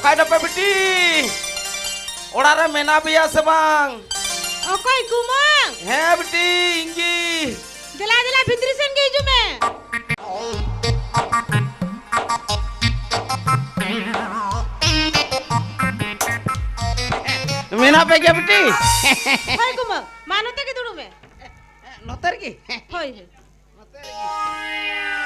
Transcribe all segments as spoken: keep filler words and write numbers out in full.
ᱠᱷᱟᱡ ᱫᱚᱯᱮ ᱵᱤᱴᱤ, ᱚᱲᱟᱜ ᱨᱮ ᱢᱮᱱᱟᱜ ᱯᱮᱭᱟ ᱥᱮ ᱵᱟᱝ? ᱚᱠᱚᱭ ᱠᱩᱢᱟᱹᱝ? ᱦᱮᱸ ᱵᱤᱴᱤ, ᱤᱧ ᱜᱮ᱾ ᱫᱮᱞᱟ, ᱫᱮᱞᱟ, ᱵᱷᱤᱛᱨᱤ ᱥᱮᱱ ᱜᱮ ᱦᱤᱡᱩᱜ ᱢᱮ᱾ ᱢᱮᱱᱟᱜ ᱯᱮ ᱜᱮᱭᱟ ᱵᱤᱴᱤ? ᱦᱳᱭ ᱠᱩᱢᱟᱹᱝ, ᱢᱟ ᱱᱚᱛᱮ ᱜᱮ ᱫᱩᱲᱩᱵ ᱢᱮ᱾ ᱱᱚᱛᱮ ᱨᱮᱜᱮ? ᱦᱳᱭ, ᱦᱳᱭ᱾ ᱱᱚᱛᱮ ᱨᱮᱜᱮ᱾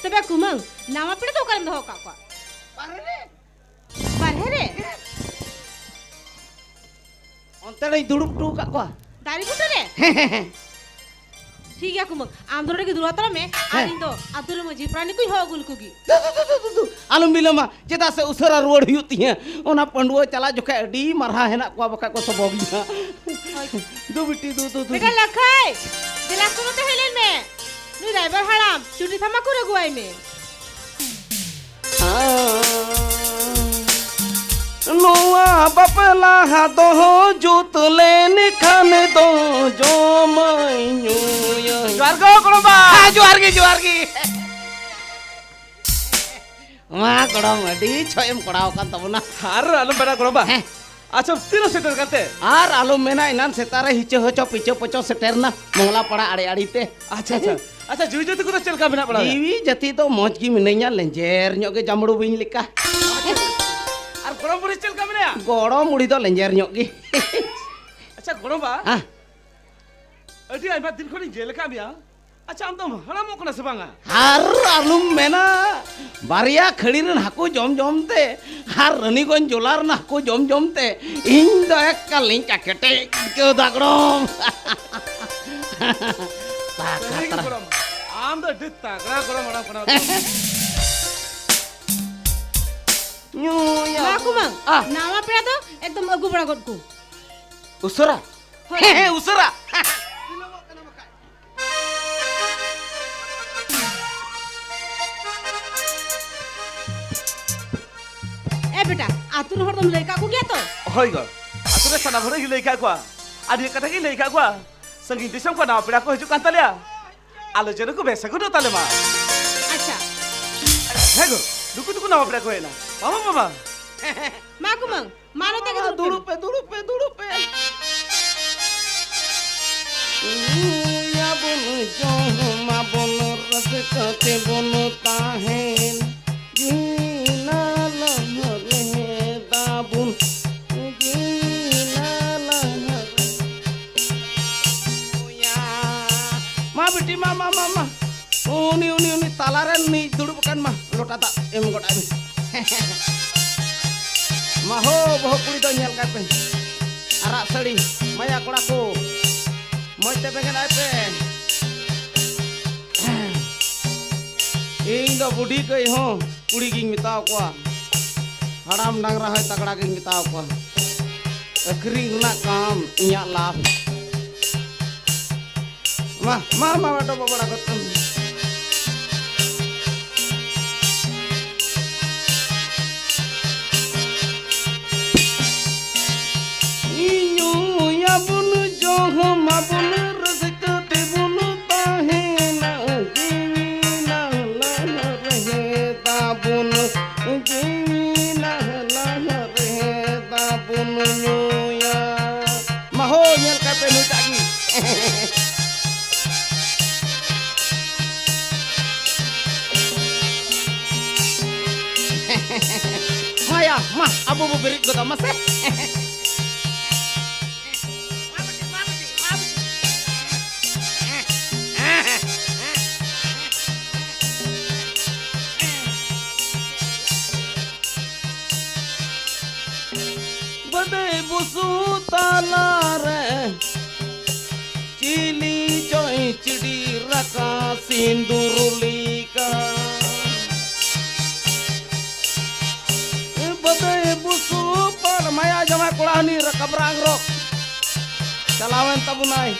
ᱛᱚᱵᱮ ᱠᱩᱢᱟᱹᱝ, ᱱᱟᱣᱟ ᱯᱮᱲᱟ ᱫᱚ ᱚᱠᱟᱨᱮᱢ ᱫᱚᱦᱚ ᱟᱠᱟᱫ ᱠᱚᱣᱟ? ᱵᱟᱨᱦᱮ ᱨᱮ᱾ ᱵᱟᱨᱦᱮ ᱨᱮ? ᱚᱱᱛᱮ ᱨᱮᱧ ᱫᱩᱲᱩᱵ ᱦᱚᱴᱚ ᱟᱠᱟᱫ ᱠᱚᱣᱟ᱾ ᱫᱟᱨᱮ ᱵᱩᱴᱟᱹ ᱨᱮ? ᱦᱮᱸ, ᱦᱮᱸ, ᱦᱮᱸ᱾ ᱴᱷᱤᱠ ᱜᱮᱭᱟ ᱠᱩᱢᱟᱹᱝ, ᱟᱢ ᱫᱚ ᱱᱚᱰᱮ ᱜᱮ ᱫᱩᱲᱩᱵ ᱦᱟᱛᱟᱲᱚᱜ ᱢᱮ, ᱟᱨ ᱦᱮᱸ᱾ ᱤᱧ ᱫᱚ ᱟᱹᱛᱩ ᱨᱮ ᱢᱟᱹᱡᱷᱤ ᱯᱟᱨᱟᱱᱤᱠ ᱠᱚᱧ ᱦᱚᱦᱚ ᱟᱹᱜᱩ ᱞᱮᱠᱚ ᱜᱮ᱾ ᱫᱩ, ᱫᱩ, ᱫᱩ, ᱫᱩ, ᱫᱩ, ᱟᱞᱚᱢ ᱵᱤᱞᱚᱢᱟ, ᱪᱮᱫᱟᱜ ᱥᱮ ᱩᱥᱟᱹᱨᱟ ᱨᱩᱣᱟᱹᱲ ᱦᱩᱭᱩᱜ ᱛᱤᱧᱟᱹ᱾ ᱚᱱᱟ ᱯᱟᱺᱰᱩᱣᱟᱹ ᱪᱟᱞᱟᱜ ᱡᱚᱠᱷᱮᱡ ᱟᱹᱰᱤ ᱢᱟᱨᱦᱟ ᱦᱮᱱᱟᱜ ᱠᱚᱣᱟ, ᱵᱟᱠᱷᱟᱡ ᱠᱚ ᱥᱚᱵᱚᱜᱤᱧᱟ᱾ ᱦᱳᱭ᱾ ᱫᱩ ᱵᱤᱴᱤ, ᱫᱩ, ᱫᱩ, ᱫᱩ᱾ ᱵᱮᱴᱟ ᱞᱟᱹᱠᱷᱟᱹᱭ, ᱫᱮᱞᱟ ᱥᱮ ᱱᱚᱛᱮ ᱦᱮᱡ ᱞᱮᱱ ᱢᱮ᱾ ᱱᱩᱭ ᱨᱟᱭᱵᱟᱨ ᱦᱟᱲᱟᱢ ᱪᱩᱴᱤ ᱛᱷᱟᱢᱟᱠᱩᱨ ᱟᱹᱜᱩᱣᱟᱭ ᱢᱮ᱾ ᱱᱚᱣᱟ ᱵᱟᱯᱞᱟ ᱫᱚᱦᱚ ᱡᱩᱛ ᱞᱮᱱ ᱠᱷᱟᱱ ᱫᱚ ᱡᱚᱢᱟᱹᱧ ᱧᱩᱭᱟᱹᱧ᱾ ᱡᱚᱦᱟᱨ ᱜᱮ ᱜᱚᱲᱚᱢᱵᱟ᱾ ᱦᱮᱸ, ᱡᱚᱦᱟᱨ ᱜᱮ, ᱡᱚᱦᱟᱨ ᱜᱮ᱾ ᱢᱟ ᱜᱚᱲᱚᱢ, ᱟᱹᱰᱤ ᱪᱷᱚᱡ ᱮᱢ ᱠᱚᱲᱟᱣ ᱟᱠᱟᱱ ᱛᱟᱵᱚᱱᱟ᱾ ᱟᱨ ᱟᱞᱚᱢ ᱵᱮᱱᱟ ᱜᱚᱲᱚᱢᱵᱟ᱾ ᱦᱮᱸ᱾ ᱟᱪᱪᱷᱟ, ᱛᱤᱱᱟᱹᱜ ᱥᱮᱴᱮᱨ ᱠᱟᱛᱮ? ᱟᱨ ᱟᱞᱚᱢ ᱢᱮᱱᱟ, ᱮᱱᱟᱱ ᱥᱮᱛᱟᱜ ᱨᱮ ᱦᱤᱪᱟᱹ ᱦᱚᱪᱚ ᱯᱤᱪᱟᱹ ᱯᱚᱪᱚ ᱥᱮᱴᱮᱨ ᱮᱱᱟ ᱢᱚᱝᱞᱟ ᱯᱟᱲᱟ ᱟᱲᱮ ᱟᱲᱮ ᱛᱮ᱾ ᱟᱪᱪᱷᱟ, ᱟᱪᱪᱷᱟ᱾ ᱟᱪᱪᱷᱟ, ᱡᱤᱣᱤ ᱡᱟᱹᱛᱤ ᱠᱚᱫᱚ ᱪᱮᱫ ᱞᱮᱠᱟ ᱢᱮᱱᱟᱜ ᱵᱟᱲᱟ ᱢᱮᱭᱟ? ᱡᱤᱣᱤ ᱡᱟᱹᱛᱤ ᱫᱚ ᱢᱚᱡᱽ ᱜᱮ ᱢᱤᱱᱟᱹᱧᱟ, ᱞᱮᱸᱡᱮᱨ ᱧᱚᱜ ᱜᱮ ᱡᱟᱢᱲᱩ ᱵᱤᱧ ᱞᱮᱠᱟ᱾ ᱟᱨ ᱜᱚᱲᱚᱢ ᱵᱩᱲᱦᱤ ᱪᱮᱫ ᱞᱮᱠᱟ ᱢᱮᱱᱟᱭᱟ? ᱜᱚᱲᱚᱢ ᱵᱩᱲᱦᱤ ᱫᱚ ᱞᱮᱸᱡᱮᱨ ᱧᱚᱜ ᱜᱮ᱾ ᱟᱪᱪᱷᱟ, ᱜᱚᱲᱚᱢᱵᱟ, ᱦᱮᱸ᱾ ᱟᱹᱰᱤ ᱟᱭᱢᱟ ᱫᱤᱱ ᱠᱷᱚᱱᱤᱧ ᱧᱮᱞ ᱟᱠᱟᱫ ᱢᱮᱭᱟ᱾ ᱟᱪᱪᱷᱟ, ᱟᱢ ᱫᱚᱢ ᱦᱟᱲᱟᱢᱚᱜ ᱠᱟᱱᱟ ᱥᱮ ᱵᱟᱝᱟ? ᱟᱨ ᱟᱞᱚᱢ ᱢᱮᱱᱟ, ᱵᱟᱨᱭᱟ ᱠᱷᱟᱹᱲᱤ ᱨᱮᱱ ᱦᱟᱹᱠᱩ ᱡᱚᱢ ᱡᱚᱢ ᱛᱮ ᱟᱨ ᱨᱟᱱᱤᱜᱚᱸᱡᱽ ᱡᱚᱞᱟ ᱨᱮᱱ ᱦᱟᱹᱠᱩ ᱡᱚᱢ ᱡᱚᱢ ᱛᱮ ᱤᱧ ᱫᱚ ᱮᱠᱟᱞ ᱞᱤᱧ ᱠᱟᱠᱮᱴᱮᱡ ᱟᱹᱭᱠᱟᱹᱣ ᱫᱟ ᱜᱚᱲᱚᱢ᱾ ᱥᱟᱹᱨᱤ ᱜᱮ ᱜᱚᱲᱚᱢ, ᱟᱢ ᱫᱚ ᱟᱹᱰᱤ ᱛᱟᱜᱲᱟ ᱜᱚᱲᱚᱢ ᱦᱟᱲᱟᱢ ᱠᱟᱱᱟᱢ᱾ ᱧᱩᱭᱟ᱾ ᱵᱟ ᱠᱩᱢᱟᱹᱝ, ᱟ᱾ ᱱᱟᱣᱟ ᱯᱮᱲᱟ ᱫᱚ ᱮᱠᱫᱚᱢ ᱟᱹᱜᱩ ᱵᱟᱲᱟ ᱜᱚᱫ ᱠᱚ᱾ ᱩᱥᱟᱹᱨᱟ? ᱦᱳᱭ᱾ ᱦᱮᱸ, ᱦᱮᱸ, ᱩᱥᱟᱹᱨᱟ᱾ ᱮ ᱵᱮᱴᱟ, ᱟᱹᱛᱩ ᱨᱮᱱ ᱦᱚᱲ ᱫᱚᱢ ᱞᱟᱹᱭ ᱠᱟᱜ ᱠᱚᱜᱮᱭᱟ ᱛᱚ? ᱦᱳᱭ ᱜᱚ, ᱟᱹᱛᱩ ᱨᱮ ᱥᱟᱱᱟᱢ ᱦᱚᱲ ᱜᱮ ᱞᱟᱹᱭ ᱠᱟᱜ ᱠᱚᱣᱟ᱾ ᱟᱨ ᱱᱤᱭᱟᱹ ᱠᱟᱛᱷᱟ ᱜᱤᱧ ᱞᱟᱹᱭ ᱠᱟᱜ ᱠᱚᱣᱟ, ᱥᱟᱺᱜᱤᱧ ᱫᱤᱥᱚᱢ ᱠᱷᱚᱱ ᱱᱟᱣᱟ ᱯᱮᱲᱟ ᱠᱚ ᱦᱤᱡᱩᱜ ᱠᱟᱱ ᱛᱟᱞᱮᱭᱟ᱾ ᱟᱞᱚᱪᱚᱱᱟ ᱠᱚ ᱵᱮᱥ ᱟᱹᱜᱩ ᱦᱚᱴᱚ ᱛᱟᱞᱮ ᱢᱟ᱾ ᱟᱪᱪᱷᱟ᱾ ᱦᱮᱸ ᱜᱚ, ᱱᱩᱠᱩ ᱫᱚᱠᱚ ᱱᱟᱣᱟ ᱯᱮᱲᱟ ᱠᱚ ᱦᱮᱡ ᱮᱱᱟ᱾ ᱢᱟᱢᱟ, ᱢᱟᱢᱟ᱾ ᱢᱟ ᱠᱩᱢᱟᱹᱝ, ᱢᱟ ᱱᱚᱛᱮ ᱜᱮ ᱫᱩᱲᱩᱵ ᱯᱮ᱾ ᱫᱩᱲᱩᱵ ᱯᱮ, ᱫᱩᱲᱩᱵ ᱯᱮ, ᱫᱩᱲᱩᱵ ᱯᱮ᱾ ᱧᱩᱭᱟᱵᱚᱱ, ᱡᱚᱢᱟᱵᱚᱱ, ᱨᱟᱹᱥᱠᱟᱹ ᱛᱮᱵᱚᱱ ᱛᱟᱦᱮᱱ᱾ ᱡᱤᱱᱟ ᱞᱟᱦᱟᱨᱮ ᱫᱟᱵᱩᱱ, ᱡᱤᱱᱟ ᱞᱟᱦᱟᱨᱮ᱾ ᱢᱟ ᱵᱤᱴᱤ, ᱢᱟ, ᱢᱟ, ᱢᱟ, ᱢᱟ᱾ ᱩᱱᱤ, ᱩᱱᱤ, ᱩᱱᱤ ᱛᱟᱞᱟᱨᱮ ᱱᱩᱭ ᱫᱩᱲᱩᱵ ᱟᱠᱟᱱ ᱢᱟ, ᱞᱚᱴᱟ ᱫᱟᱜ ᱮᱢ ᱜᱚᱫ ᱟᱭ ᱢᱮ᱾ ᱢᱟ ᱦᱳ, ᱵᱟᱹᱦᱩ ᱠᱩᱲᱤ ᱫᱚ ᱧᱮᱞ ᱠᱟᱭ ᱯᱮ᱾ ᱟᱨᱟᱜ ᱥᱟᱹᱲᱤ, ᱢᱟᱭᱟ ᱠᱚᱲᱟ ᱠᱚ, ᱢᱚᱡᱽ ᱛᱮ ᱵᱮᱸᱜᱮᱫ ᱟᱭ ᱯᱮ᱾ ᱤᱧ ᱫᱚ ᱵᱩᱰᱷᱤ ᱠᱟᱹᱡ ᱦᱚᱸ ᱠᱩᱲᱤ ᱜᱤᱧ ᱢᱮᱛᱟᱣ ᱠᱚᱣᱟ, ᱦᱟᱲᱟᱢ ᱰᱟᱝᱨᱟ ᱦᱚᱸᱭ ᱛᱟᱜᱲᱟ ᱜᱤᱧ ᱢᱮᱛᱟᱣ ᱠᱚᱣᱟ᱾ ᱟᱹᱠᱷᱨᱤᱧ ᱨᱮᱱᱟᱜ ᱠᱟᱢ ᱤᱧᱟᱹᱜ ᱞᱟᱵᱷ᱾ ᱢᱟ, ᱢᱟ, ᱢᱟ, ᱢᱟ, ᱰᱚᱵᱚᱜ ᱵᱟᱲᱟ ᱜᱚᱫ ᱠᱟᱜ ᱢᱮ᱾ ᱧᱩᱭᱟᱵᱚᱱ, ᱡᱚᱢᱟᱵᱚᱱ, ᱨᱟᱹᱥᱠᱟᱹ ᱛᱮᱵᱚᱱ ᱛᱟᱦᱮᱱᱟ᱾ ᱡᱤᱣᱤ ᱱᱟᱞᱟ ᱨᱮ ᱛᱟᱵᱚᱱ, ᱡᱤᱣᱤ ᱱᱟᱞᱟ ᱨᱮ ᱛᱟᱵᱚᱱ ᱧᱩᱭᱟ᱾ ᱢᱟ ᱦᱳ, ᱧᱮᱞ ᱠᱟᱭ ᱯᱮ ᱱᱩᱭᱴᱟᱜ ᱜᱮ᱾ ᱢᱟᱭᱟ, ᱢᱟ, ᱟᱵᱚ ᱵᱚ ᱵᱮᱨᱮᱫ ᱜᱚᱫᱟ, ᱢᱟᱥᱮ᱾ ᱵᱟᱹᱫᱟᱹᱭ ᱵᱩᱥᱩᱵ ᱛᱟᱞᱟᱨᱮ ᱪᱤᱞᱤ ᱪᱚᱭ ᱪᱤᱰᱤ ᱨᱟᱠᱟ ᱥᱤᱸᱫᱩᱨ ᱞᱮᱠᱟ᱾ ᱵᱟᱹᱫᱟᱹᱭ ᱵᱩᱥᱩᱵ ᱯᱟᱲ ᱢᱟᱭᱟ ᱡᱟᱶᱟᱭ ᱠᱚᱲᱟ ᱦᱟᱹᱱᱤ ᱨᱟᱠᱟᱵ ᱨᱟᱝ ᱨᱚᱜ ᱪᱟᱞᱟᱣᱮᱱ ᱛᱟᱵᱚᱱᱟᱭ᱾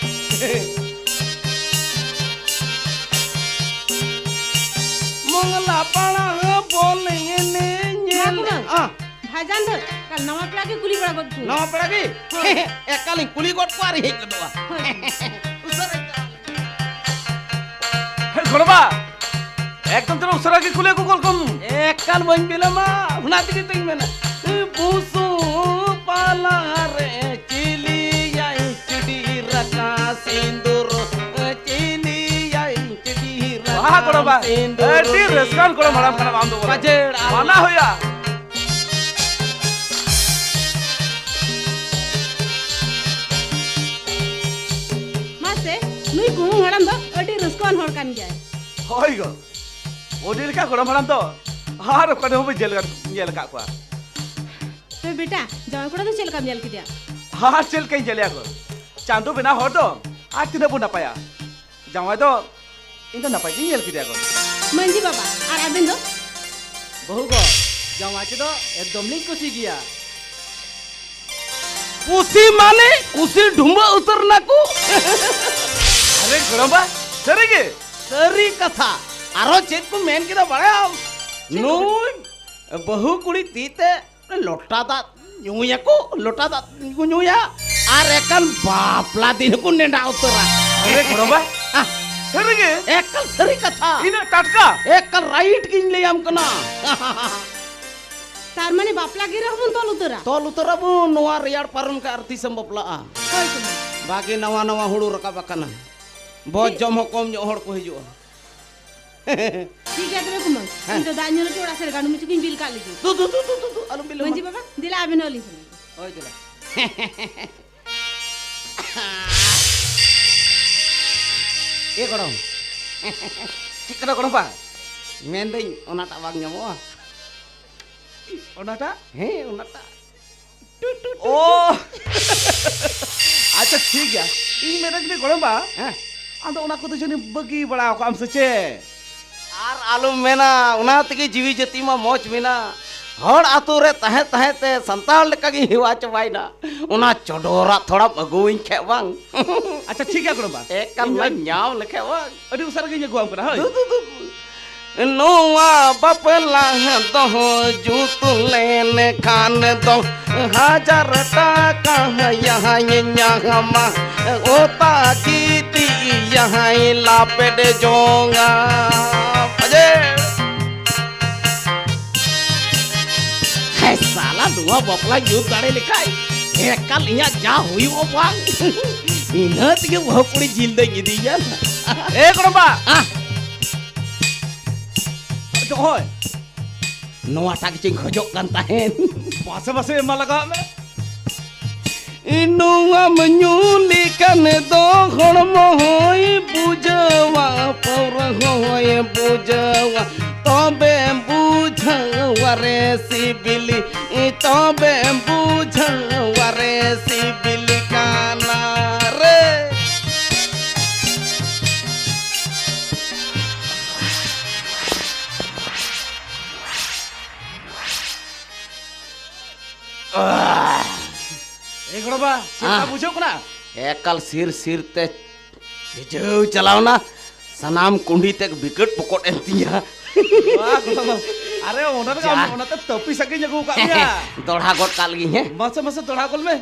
ᱢᱚᱝᱞᱟ ᱯᱟᱲᱟ ᱵᱚᱞ ᱮᱱᱮᱡ ᱧᱮᱞ᱾ ᱢᱟ ᱠᱩᱢᱟᱹᱝ᱾ ᱟ᱾ ᱵᱷᱟᱭᱡᱟᱱ ᱫᱚ ᱮᱠᱟᱞ ᱱᱟᱣᱟ ᱯᱮᱲᱟ ᱜᱮ ᱠᱩᱞᱤ ᱵᱟᱲᱟ ᱜᱚᱫ ᱠᱚ᱾ ᱱᱟᱣᱟ ᱯᱮᱲᱟ ᱜᱮ? ᱦᱳᱭ᱾ ᱮᱠᱟᱞᱤᱧ ᱠᱩᱞᱤ ᱜᱚᱫ ᱠᱚᱣᱟ ᱟᱨᱤᱧ ᱦᱮᱡ ᱜᱚᱫᱚᱜᱼᱟ᱾ ᱦᱳᱭ᱾ ᱩᱥᱟᱹᱨᱟᱧ ᱪᱟᱞᱟᱜᱼᱟ᱾ ᱜᱚᱲᱚᱢᱵᱟ, ᱮᱠᱫᱚᱢ ᱛᱮ ᱩᱥᱟᱹᱨᱟ ᱜᱮ ᱠᱩᱞᱮ ᱟᱹᱜᱩ ᱜᱚᱫ ᱠᱚᱢ᱾ ᱮᱠᱟᱞ ᱵᱟᱹᱧ ᱵᱤᱞᱚᱢᱟ, ᱚᱱᱟ ᱛᱮᱜᱮ ᱛᱚᱧ ᱢᱮᱱᱟ, ᱵᱩᱥᱩᱵ ᱯᱟᱞᱟ ᱨᱮ ᱪᱤᱞᱤᱭᱟᱭ ᱪᱤᱰᱤᱨ ᱟᱠᱟ ᱥᱤᱸᱫᱩᱨ, ᱪᱤᱞᱤᱭᱟᱭ ᱪᱤᱰᱤᱨ ᱟᱠᱟ ᱵᱟᱦᱟ ᱜᱚᱲᱚᱢᱵᱟ, ᱥᱤᱸᱫᱩᱨ ᱟᱹᱰᱤ ᱨᱟᱹᱥᱠᱟᱹᱣᱟᱱ ᱜᱚᱲᱚᱢ ᱦᱟᱲᱟᱢ ᱠᱟᱱᱟᱢ ᱟᱢ ᱫᱚ ᱵᱚᱞᱮ᱾ ᱯᱟᱡᱮᱲ ᱟᱞᱚ ᱢᱟᱱᱟ ᱦᱩᱭᱩᱜᱼᱟ᱾ ᱢᱟᱥᱮ, ᱱᱩᱭ ᱠᱩᱦᱩᱢ ᱦᱟᱲᱟᱢ ᱫᱚ ᱟᱹᱰᱤ ᱨᱟᱹᱥᱠᱟᱹᱣᱟᱱ ᱦᱚᱲ ᱠᱟᱱ ᱜᱮᱭᱟᱭ᱾ ᱦᱳᱭ ᱜᱚ, ᱩᱱᱤ ᱞᱮᱠᱟ ᱜᱚᱲᱚᱢ ᱦᱟᱲᱟᱢ ᱫᱚ ᱟᱨ ᱚᱠᱟ ᱨᱮᱦᱚᱸ ᱵᱟᱹᱧ ᱧᱮᱞ, ᱧᱮᱞ ᱟᱠᱟᱫ ᱠᱚᱣᱟ᱾ ᱛᱚᱵᱮ ᱵᱮᱴᱟ, ᱡᱟᱶᱟᱭ ᱠᱚᱲᱟ ᱫᱚ ᱪᱮᱫ ᱞᱮᱠᱟᱢ ᱧᱮᱞ ᱠᱮᱫᱮᱭᱟ? ᱟᱨ ᱪᱮᱫ ᱞᱮᱠᱟᱧ ᱧᱮᱞᱮᱭᱟ ᱜᱚ, ᱪᱟᱸᱫᱚ ᱵᱮᱱᱟᱣ ᱦᱚᱲ ᱫᱚ ᱟᱨ ᱛᱤᱱᱟᱹᱜ ᱵᱚᱱ ᱱᱟᱯᱟᱭᱟ᱾ ᱡᱟᱶᱟᱭ ᱫᱚ ᱤᱧ ᱫᱚ ᱱᱟᱯᱟᱭ ᱜᱤᱧ ᱧᱮᱞ ᱠᱮᱫᱮᱭᱟ ᱜᱚ᱾ ᱢᱟᱹᱡᱷᱤ ᱵᱟᱵᱟ, ᱟᱨ ᱟᱵᱮᱱ ᱫᱚ? ᱵᱟᱹᱦᱩ ᱜᱚ, ᱡᱟᱶᱟᱭ ᱪᱮᱫᱚ ᱮᱠᱫᱚᱢ ᱞᱤᱧ ᱠᱩᱥᱤ ᱜᱮᱭᱟ᱾ ᱠᱩᱥᱤ ᱢᱟᱱᱮ ᱠᱩᱥᱤ ᱰᱷᱩᱢᱵᱟᱹ ᱩᱛᱟᱹᱨ ᱱᱟᱠᱚ᱾ ᱟᱨᱮ ᱜᱚᱲᱚᱢᱵᱟ, ᱥᱟᱹᱨᱤ ᱜᱮ? ᱥᱟᱹᱨᱤ ᱠᱟᱛᱷᱟ᱾ ᱟᱨᱚ ᱪᱮᱫ ᱠᱚ ᱢᱮᱱ ᱠᱮᱫᱟ ᱵᱟᱲᱟᱭᱟᱢ? ᱪᱮᱫ ᱠᱚ ᱢᱮᱱ? ᱱᱩᱭ ᱵᱟᱹᱦᱩ ᱠᱩᱲᱤ ᱛᱤ ᱛᱮ ᱞᱚᱴᱟ ᱫᱟᱜ ᱧᱩᱭᱟᱠᱚ, ᱞᱚᱴᱟ ᱫᱟᱜ ᱠᱚ ᱧᱩᱭᱟ, ᱟᱨ ᱮᱠᱟᱞ ᱵᱟᱯᱞᱟ ᱫᱤᱱ ᱦᱚᱸᱠᱚ ᱱᱮᱰᱟ ᱩᱛᱟᱹᱨᱟ᱾ ᱟᱨᱮ ᱜᱚᱲᱚᱢᱵᱟ, ᱦᱮᱸ᱾ ᱥᱟᱹᱨᱤ ᱜᱮ? ᱮᱠᱟᱞ ᱥᱟᱹᱨᱤ ᱠᱟᱛᱷᱟ᱾ ᱤᱱᱟᱹᱜ ᱴᱟᱴᱠᱟ? ᱮᱠᱟᱞ ᱨᱟᱭᱤᱴ ᱜᱤᱧ ᱞᱟᱹᱭᱟᱢ ᱠᱟᱱᱟ᱾ ᱛᱟᱨ ᱢᱟᱱᱮ ᱵᱟᱯᱞᱟ ᱜᱤᱨᱟᱹ ᱦᱚᱸᱵᱚᱱ ᱛᱚᱞ ᱩᱛᱟᱹᱨᱟ? ᱛᱚᱞ ᱩᱛᱟᱹᱨᱟᱵᱚᱱ, ᱱᱚᱣᱟ ᱨᱮᱭᱟᱲ ᱯᱟᱨᱚᱢ ᱠᱟᱜ ᱟᱨ ᱛᱤᱥᱮᱢ ᱵᱟᱯᱞᱟᱜᱼᱟ? ᱦᱳᱭ ᱠᱩᱢᱟᱹᱝ᱾ ᱵᱟᱜᱮ ᱱᱟᱣᱟ ᱱᱟᱣᱟ ᱦᱩᱲᱩ ᱨᱟᱠᱟᱵ ᱟᱠᱟᱱᱟ, ᱵᱷᱚᱡᱽ ᱴᱷᱤᱠ᱾ ᱡᱚᱢ ᱦᱚᱸ ᱠᱚᱢ ᱧᱚᱜ ᱦᱚᱲ ᱠᱚ ᱦᱤᱡᱩᱜᱼᱟ᱾ ᱴᱷᱤᱠ ᱜᱮᱭᱟ ᱛᱚᱵᱮ ᱠᱩᱢᱟᱹᱝ᱾ ᱦᱮᱸ᱾ ᱤᱧ ᱫᱚ ᱫᱟᱜ ᱧᱩ ᱞᱟᱹᱜᱤᱫ ᱚᱲᱟᱜ ᱥᱮᱫ ᱨᱮ ᱜᱟᱸᱰᱚ ᱢᱩᱪᱩ ᱠᱚᱧ ᱵᱤᱞ ᱠᱟᱜ ᱞᱮᱜᱮ᱾ ᱫᱩ, ᱫᱩ, ᱫᱩ, ᱟᱞᱚᱢ ᱵᱤᱞᱚᱢᱟ᱾ ᱢᱟᱹᱡᱷᱤ ᱵᱟᱵᱟ, ᱫᱮᱞᱟ ᱟᱵᱮᱱ ᱦᱚᱸ ᱟᱹᱞᱤᱧ ᱥᱟᱞᱟᱜ᱾ ᱦᱳᱭ, ᱫᱮᱞᱟ᱾ ᱮ ᱜᱚᱲᱚᱢ᱾ ᱪᱮᱫ ᱠᱟᱱᱟ ᱜᱚᱲᱚᱢ ᱵᱟ? ᱢᱮᱱᱫᱟᱹᱧ ᱚᱱᱟᱴᱟᱜ ᱵᱟᱝ ᱧᱟᱢᱚᱜᱼᱟ? ᱚᱱᱟᱴᱟᱜ? ᱦᱮᱸ, ᱚᱱᱟᱴᱟᱜ᱾ ᱴᱩ, ᱴᱩ, ᱴᱩ, ᱚ! ᱴᱩ᱾ ᱟᱪᱪᱷᱟ, ᱴᱷᱤᱠ ᱜᱮᱭᱟ᱾ ᱤᱧ ᱢᱮᱱᱮᱫ ᱢᱮ ᱜᱚᱲᱚᱢ ᱵᱟ, ᱦᱮᱸ᱾ ᱟᱫᱚ ᱚᱱᱟ ᱠᱚᱫᱚ ᱡᱟᱹᱱᱤᱡ ᱵᱟᱹᱜᱤ ᱵᱟᱲᱟ ᱠᱟᱜ ᱟᱢ ᱥᱮ ᱪᱮᱫ? ᱟᱨ ᱟᱞᱚᱢ ᱢᱮᱱᱟ, ᱚᱱᱟ ᱛᱮᱜᱮ ᱡᱤᱣᱤ ᱡᱟᱹᱛᱤ ᱢᱟ ᱢᱚᱡᱽ ᱢᱮᱱᱟᱜ᱾ ᱦᱚᱲ ᱟᱛᱳ ᱨᱮ ᱛᱟᱦᱮᱸ ᱛᱟᱦᱮᱸ ᱛᱮ ᱥᱟᱱᱛᱟᱲ ᱞᱮᱠᱟᱜᱤᱧ ᱦᱮᱣᱟ ᱪᱟᱵᱟᱭᱮᱱᱟ᱾ ᱚᱱᱟ ᱪᱚᱰᱚᱨᱟᱜ ᱛᱷᱚᱲᱟᱢ ᱟᱹᱜᱩᱣᱟᱹᱧ ᱠᱷᱟᱡ ᱵᱟᱝ? ᱟᱪᱪᱷᱟ, ᱴᱷᱤᱠ ᱜᱮᱭᱟ ᱜᱚᱲᱚᱢ ᱵᱟ᱾ ᱮᱠᱟᱞ ᱤᱧ ᱢᱟᱧ ᱧᱟᱢ ᱞᱮᱠᱷᱟᱡ ᱵᱟᱝ? ᱟᱹᱰᱤ ᱩᱥᱟᱹᱨᱟ ᱜᱤᱧ ᱟᱹᱜᱩᱣᱟᱢ ᱠᱟᱱᱟ, ᱦᱳᱭ᱾ ᱫᱩ, ᱫᱩ, ᱫᱩ, ᱫᱩ᱾ ᱱᱚᱣᱟ ᱵᱟᱯᱞᱟ ᱫᱚ ᱡᱩᱛ ᱞᱮᱱᱠᱷᱟᱱ ᱫᱚ ᱦᱟᱡᱟᱨ ᱴᱟᱠᱟ ᱭᱟᱦᱟᱧ ᱧᱟᱢᱟ᱾ ᱚᱛᱟ ᱜᱤᱛᱤᱡ ᱡᱟᱦᱟᱸᱭ ᱞᱟᱯᱮᱴ ᱡᱚᱝᱟ᱾ ᱟᱡᱮ! ᱦᱮᱸ, ᱥᱟᱞᱟ, ᱱᱚᱣᱟ ᱵᱟᱯᱞᱟ ᱧᱩᱛ ᱫᱟᱲᱮ ᱞᱮᱠᱷᱟᱡ ᱮᱠᱟᱞ ᱤᱧᱟᱜ ᱡᱟ ᱦᱩᱭᱩᱜᱼᱟ ᱵᱟᱝ, ᱤᱱᱟᱹ ᱛᱮᱜᱮ ᱵᱟᱹᱦᱩ ᱠᱩᱲᱤ ᱡᱤᱞ ᱫᱚᱧ ᱤᱫᱤᱭᱟ᱾ ᱮ ᱜᱚᱲᱚᱢᱵᱟ! ᱟ! ᱫᱚᱦᱚᱭ᱾ ᱱᱚᱣᱟᱴᱟᱜ ᱜᱮᱪᱚᱧ ᱠᱷᱚᱡᱚᱜ ᱠᱟᱱ ᱛᱟᱦᱮᱸᱱ᱾ ᱢᱟᱥᱮ ᱢᱟᱥᱮ ᱮᱢᱟ ᱞᱟᱜᱟᱣᱟᱜ ᱢᱮ᱾ ᱱᱚᱣᱟᱢ ᱧᱩ ᱞᱮᱠᱷᱟᱱ ᱫᱚ ᱦᱚᱲᱢᱚ ᱦᱚᱸᱭ ᱵᱩᱡᱷᱟᱹᱣᱟ, ᱯᱟᱹᱣᱨᱟᱹ ᱦᱚᱸᱭ ᱵᱩᱡᱷᱟᱹᱣᱟ, ᱛᱚᱵᱮᱢ ᱵᱩᱡᱷᱟᱹᱣᱟ ᱨᱮ ᱥᱤᱵᱤᱞ, ᱛᱚᱵᱮᱢ ᱵᱩᱡᱷᱟᱹᱣᱟ ᱨᱮ ᱥᱤᱵᱤᱞ ᱠᱟᱱᱟ ᱨᱮ᱾ ᱮ ᱜᱚᱲᱚᱢᱵᱟ, ᱪᱮᱫ ᱞᱮᱠᱟ ᱟᱦ᱾ ᱵᱩᱡᱷᱟᱹᱜ ᱠᱟᱱᱟ? ᱮᱠᱟᱞ ᱥᱤᱨ ᱥᱤᱨ ᱛᱮ ᱥᱤᱡᱟᱹᱣ ᱪᱟᱞᱟᱣᱱᱟ᱾ ᱥᱟᱱᱟᱢ ᱠᱩᱸᱰᱤ ᱛᱮ ᱵᱤᱠᱟᱹᱴ ᱯᱚᱠᱚᱴ ᱮᱱ ᱛᱤᱧᱟ᱾ ᱵᱟᱦ ᱜᱚᱲᱚᱢᱵᱟ, ᱟᱨᱮ ᱚᱱᱟ ᱨᱮᱜᱮ ᱡᱟ᱾ ᱟᱢ ᱚᱱᱟᱛᱮ ᱛᱟᱹᱯᱤ ᱥᱟᱺᱜᱤᱧ ᱟᱹᱜᱩ ᱟᱠᱟᱫ ᱢᱮᱭᱟ᱾ ᱫᱚᱲᱦᱟ ᱜᱚᱫ ᱠᱟᱜ ᱞᱤᱧ ᱦᱮᱸ᱾ ᱢᱟᱥᱮ ᱢᱟᱥᱮ ᱫᱚᱲᱦᱟ ᱜᱚᱫ ᱢᱮ᱾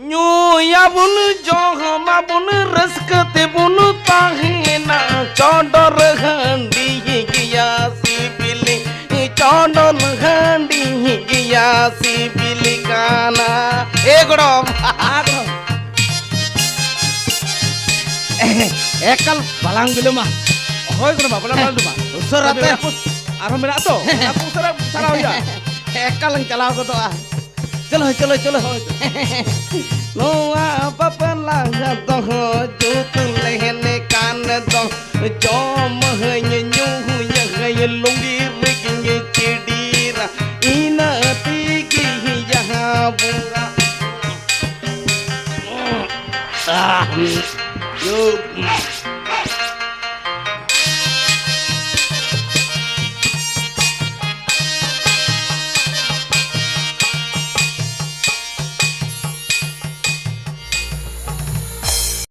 ᱧᱩᱭᱟᱵᱚᱱ, ᱡᱚᱢᱟᱵᱚᱱ, ᱨᱟᱹᱥᱠᱟᱹ ᱛᱮᱵᱚᱱ ᱛᱟᱦᱮᱱᱟ᱾ ᱪᱚᱰᱚᱨ ᱦᱟᱺᱰᱤ ᱜᱮᱭᱟ ᱥᱤᱵᱤᱞ, ᱪᱚᱰᱚᱨ ᱦᱟᱺᱰᱤ ᱜᱮᱭᱟ ᱥᱤᱵᱤᱞ ᱠᱟᱱᱟ᱾ ᱮ ᱜᱚᱲᱚᱢ᱾ ᱮᱠᱟᱞ ᱵᱟᱞᱟᱝ ᱵᱤᱞᱚᱢᱟ᱾ ᱦᱳᱭ ᱜᱚᱲᱚᱢ, ᱵᱟᱞᱟᱝ ᱵᱤᱞᱚᱢᱟ᱾ ᱩᱥᱟᱹᱨᱟ ᱛᱮ᱾ ᱟᱨᱦᱚᱸ ᱢᱮᱱᱟᱜ ᱛᱚ, ᱚᱱᱟ ᱠᱚ ᱩᱥᱟᱹᱨᱟ ᱥᱟᱨᱟᱣ ᱦᱩᱭᱩᱜᱼᱟ᱾ ᱮᱠᱟᱞ ᱞᱟᱝ ᱪᱟᱞᱟᱣ ᱜᱚᱫᱚᱜᱼᱟ᱾ ᱪᱚᱞᱚ, ᱪᱚᱞᱚ, ᱪᱚᱞᱚ᱾ ᱱᱚᱣᱟ ᱵᱟᱯᱞᱟ ᱫᱚ ᱡᱩᱛ ᱞᱮᱱ ᱠᱟᱱ ᱫᱚ, ᱡᱚᱢ ᱦᱟᱹᱧ ᱧᱩ ᱦᱟᱹᱧ ᱞᱩᱝᱜᱤ ᱨᱮᱜᱮᱧ ᱪᱤᱰᱤᱨᱟ, ᱤᱱᱟᱹ ᱛᱮᱜᱮ ᱡᱟᱦᱟᱸ ᱵᱚᱸᱜᱟ᱾ ᱟᱦ, ᱧᱩ᱾